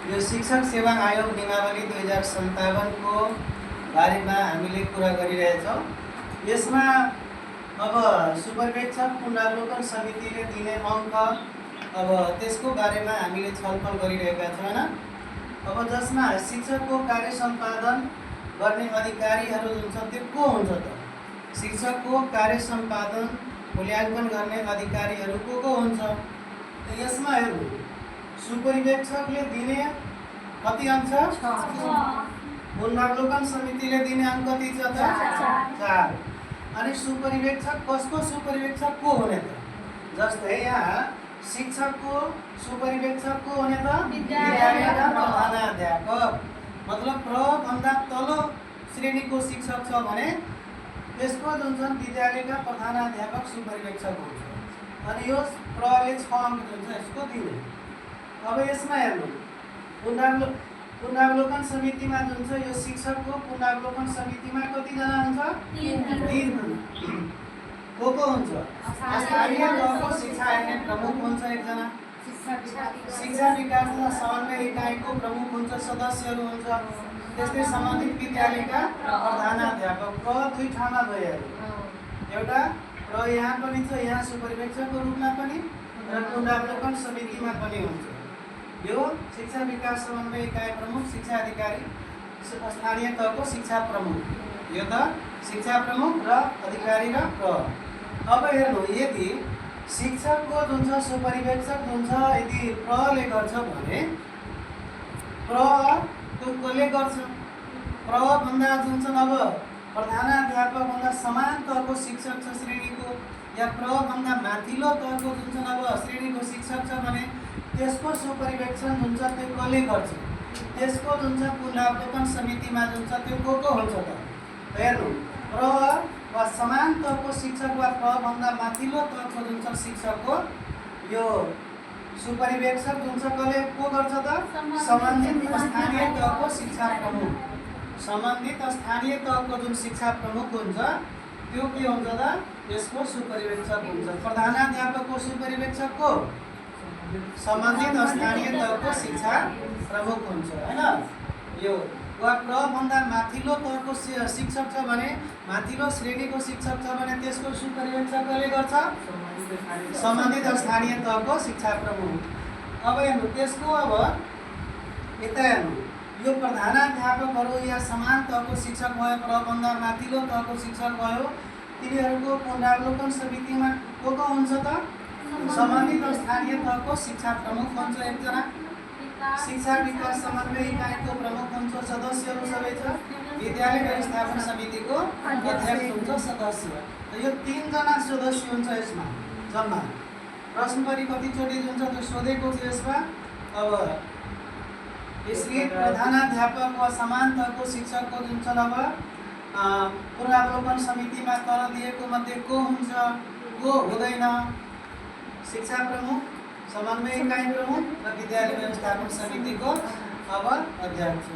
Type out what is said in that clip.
यो शिक्षक सेवा आयोग नियमावली 2057 को बारेमा हामीले कुरा गरिरहेछौँ। यसमा अब सुपरवेक्षक पुनरावलोकन समितिले दिने अङ्क अब त्यसको बारेमा हामीले छलफल गरिरहेका छौँ हैन। अब जसमा शिक्षकको कार्य सम्पादन गर्ने अधिकारीहरू जुन छ त्यो को हुन्छ त? शिक्षकको कार्य सम्पादन मूल्याङ्कन गर्ने अधिकारीहरू को हुन्छ? यसमा हेर्नु, सुपरिवेक्षकले दिने कति अंक छ? 6। पुनरावलोकन समितिले दिने अंक कति छ त? 4। अनि सुपरिवेक्षक कसको सुपरिवेक्षक को हुने त? जस्तै यहाँ शिक्षकको सुपरिवेक्षक को हुने त? विद्यालयका प्रधानाध्यापक, मतलब प्रभन्दा तल्लो श्रेणीको शिक्षक छ भने त्यसको जुन छ विद्यालयका प्रधानाध्यापक सुपरिवेक्षक हुन्छ। अनि यो प्रले 6 अंक जुन छ यसको दिने। अब यसमा हेर्नु, पुनरावलोकन समितिमा जुन छ यो शिक्षकको पुनरावलोकन समितिमा कति जना हुन्छ? 3 को हुन्छ? स्थानीय तहको शिक्षा आयोग प्रमुख हुन्छ 1 जना, शिक्षा विकास तथा समन्वय इकाइको प्रमुख हुन्छ, सदस्यहरू हुन्छ, त्यस्तै सम्बन्धित विद्यालयका प्रधानाध्यापक। प्र 2 ठाउँमा गयो, एउटा प्र यहाँ पनि छ, यहाँ सुपरिवेक्षकको रूपमा पनि र पुनरावलोकन समितिमा पनि हुन्छ। यो शिक्षा विकास समन्वय इकाइ प्रमुख, शिक्षा अधिकारी, स्थानीय तहको शिक्षा प्रमुख, यो त शिक्षा प्रमुख र अधिकारी र प्र। अब हेर्नु, यदि शिक्षकको जुन छ सुपरिवेक्षक जुन छ यदि प्रले गर्छ भने प्र कसले गर्छ? प्र भन्दा जुन छ अब प्रधानाध्यापक भन्दा समान तहको शिक्षक छ श्रेणीको, या प्र भन्दा माथिल्लो तहको जुन छ अब श्रेणीको शिक्षक छ भने त्यसको सुपरिवेक्षण जुन छ त्यो कसले गर्छ? त्यसको जुन छ पुनरावलोकन समितिमा जुन छ त्यो को हुन्छ त? हेर्नु, प्र वा समान तहको शिक्षक वा प्र भन्दा माथिल्लो तहको जुन छ शिक्षकको यो सुपरिवेक्षक जुन छ कसले को गर्छ त? सम्बन्धित स्थानीय तहको शिक्षा प्रमुख। सम्बन्धित स्थानीय तहको जुन शिक्षा प्रमुख हुन्छ त्यो के हुन्छ त? यसको सुपरिवेक्षक हुन्छ। प्रधानाध्यापकको सुपरिवेक्षक को? सम्बन्धित स्थानीय तहको शिक्षा प्रमुख हुन्छ हैन। यो वा प्र भन्दा माथिल्लो तहको शिक्षक छ भने, माथिल्लो श्रेणीको शिक्षक छ भने त्यसको सुपरिवेक्षक कसले गर्छ? सम्बन्धित स्थानीय तहको शिक्षा प्रमुख। अब हेर्नु, त्यसको अब यता हेर्नु, यो प्रधानाध्यापकहरू या समान तहको शिक्षक भयो, प्र भन्दा माथिल्लो तहको शिक्षक भयो, तिनीहरूको पुनरावलोकन समितिमा को हुन्छ त? सम्बन्धित स्थानीय तहको शिक्षा प्रमुख हुन्छ 1 जना, शिक्षा विकास समन्वय इकाइको प्रमुख हुन्छ, सदस्यहरू सबै छ, विद्यालय व्यवस्थापन समितिको अध्यक्ष हुन्छ, सदस्य। त यो 3 जना सदस्य हुन्छ यसमा जम्मा। प्रश्न पनि कतिचोटि जुन छ त्यो सोधेको थियो यसमा। अब यसले प्रधानाध्यापक वा समान तहको शिक्षकको जुन छ अब पुनरावलोकन समितिमा तल दिएको मध्ये को हुन्छ, को हुँदैन? शिक्षा प्रमुख, समन्वय इकाइ प्रमुख र विद्यालय व्यवस्थापन समितिको अब अध्यक्ष।